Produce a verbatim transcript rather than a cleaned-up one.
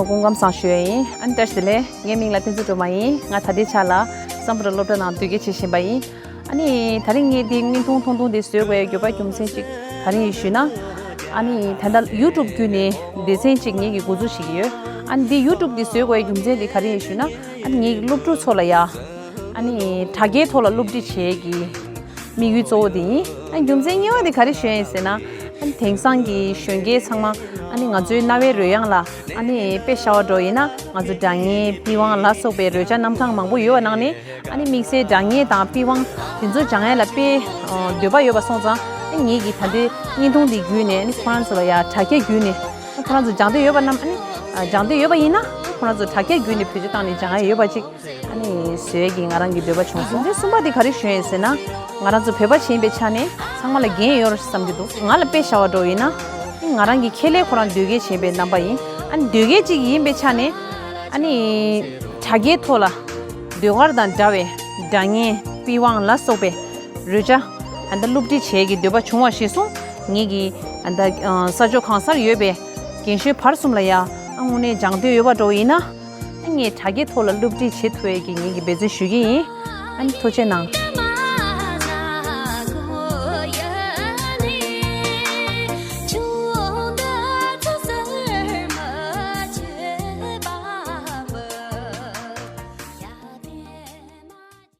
སྐུ་ཁམས་བཟང་ཞུ་ཡ་ཡིན། ཨ་ནི་བཀྲ་ཤིས་བདེ་ལེགས། ངའི་མིང་ལ་བསྟན་འཛིན་སྒྲོལ་མ་ཡིན། ང་ད་ལྟའི་ཆ་ལ་སམ་བྷོ་ཊ་སློབ་གྲྭ་ནང་སྡོད་སྐྱེལ་བྱེད་བཞིན་པ་ཡིན། ཨ་ནི་ད་རིང་ངས་འདི་བརྙན་ཐུང་ཐུང་ཐུང་འདི་བཟོས་དགོས་ཡ་དགོས་པ་རྒྱུ་མཚན་གཅིག་ག་རེ་ཡིན་ཞུས་ན། ཨ་ནི་ད་ལྟ་ཡུ་ཊུབ་བརྒྱུད་ནས་སྡེ་ཚན་གཅིག་ངེད་ཀྱིས་འགོ་འཛུགས་བྱེད་ཀྱི་ཡོད། ཨ་ནི་འདི་ཡུ་ཊུབ་འདི་བཟོས་དགོས་ཡ་རྒྱུ་མཚན་འདི་ག་རེ་ཡིན་ཞུས་ན། ཨ་ནི་ངེད་ཀྱི་སློབ་ཕྲུག་ཚོ་ལ་ཡ་ཨ་ནི་དྲ་རྒྱའི་ཐོག་ལ་སློབ་ཁྲིད་བྱེད་ཀྱི་དམིགས་ཡུལ་གཙོ་བོ་དེ་ཡིན། ཨ་ནི་རྒྱུ་མཚན་གཉིས་པ་དེ་ག་རེ་ཞུ་ཡ་ཡིན་ཟེར་ན། ཨ་ནི་དེང་སང་གི་གཞོན་སྐྱེས་ཚང་མ་ཨ་ནི་ང་ཚོའི་གནའ་བོའི་རོལ་དབྱངས་ལ་ཨ་ནི་དཔེ་ཤ་བ་འགྲོ་ཡིན་ན། ང་ཚོ་སྒྲ་སྙན་པི་ཝང་ལ་སོགས་པའི་རོལ་ཆ་རྣམ་གྲངས་མང་པོ་ཡོད་པ་ནང་ནས། ཨ་ནི་དམིགས་བསལ་སྒྲ་སྙན་དང་པི་ཝང་དེ་ཚོ་སྦྱང་ཡ་ལ་དཔེ་འདོད་པ་ཡོད་པ་སོང་ཙང་། ཨ་ནི་ངེད་ཀྱིས་ད་ལྟའི་བརྙན་ཐུང་འདི་བརྒྱུད་ནས་ཨ་ནི་ཁོ་རང་ཚོ་ལ་ཡ་དྲ་རྒྱ་བརྒྱུད་ནས། ཁོ་རང་ཚོ་སྦྱང་འདོད་ཡོད་པ་རྣམས། ཨ་ནི་སྦྱང་འདོད་ཡོད་པ་ཡིན་ན་ཁོ་རང་ཚོ་དྲ་རྒྱ་བརྒྱུད་ནས་བེད་སྤྱོད་བཏང་ནས་སྦྱང་ཡ་ཡོད་པ་ཅིག་ཨ་ནི་བཟོ་ཡས་ཀྱི་ང་རང་གི་འདོད་པ་བྱུང་སོང་། དེ་གསུམ་པ་དེ་ག་རེ་ཞུ་ཡིན་ཟེར་ན། ང་རང་ཚོ་བོད་པ་ཞིག་ཡིན་པའི་ཆ་ནས་ཚང་མ་ལ་འགན་ཡོད་རེད་བསམ་གྱི་འདུག་ང་ལ་དཔེ་ཤ་བ་འགྲོ་ཡིན་ན། ཨ་ནི་ང་རང་གི་ཁྱད་ལས་ཁོ་རང་ཟློས་གར་བྱེད་པའི་རྣམ་པ་ཡིན། ཨ་ནི་ཟློས་གར་ཅིག་ཡིན་པའི་ཆ་ནས། ཨ་ནི་དྲ་རྒྱའི་ཐོག་ལ་ཟློས་གར་དང་འདྲ་བའི་སྒྲ་སྙན་པི་ཝང་ལ་སོགས་པའི་རོལ་ཆ་ཨ་ནི་སློབ་ཁྲིད་བྱེད་ཀྱི་འདོད་པ་བྱུང་བ་གཞིར་བཟུང་། ངེད་ཀྱི་ཨ་ནི་ས་ཕྱོགས་གང་སར་ཡོད་པའི་རྒན་གཞོན་བར་གསུམ་ལ་ཡ་ཨ་དངོས་གནས་སྦྱང་འདོད་ཡོད་པ་འདྲ་བོ་ཡིན་ན། ངས་དྲ་རྒྱའི་ཐོག་ལ་སློབ་ཁྲིད་བྱེད་ཐུབ་ཡས་ཀྱི་ངེད་ཀྱི་འབད་བརྩོན་ཞུ་གི་ཡིན། ཨ་ནི་ཐུགས་རྗེ་གནང་།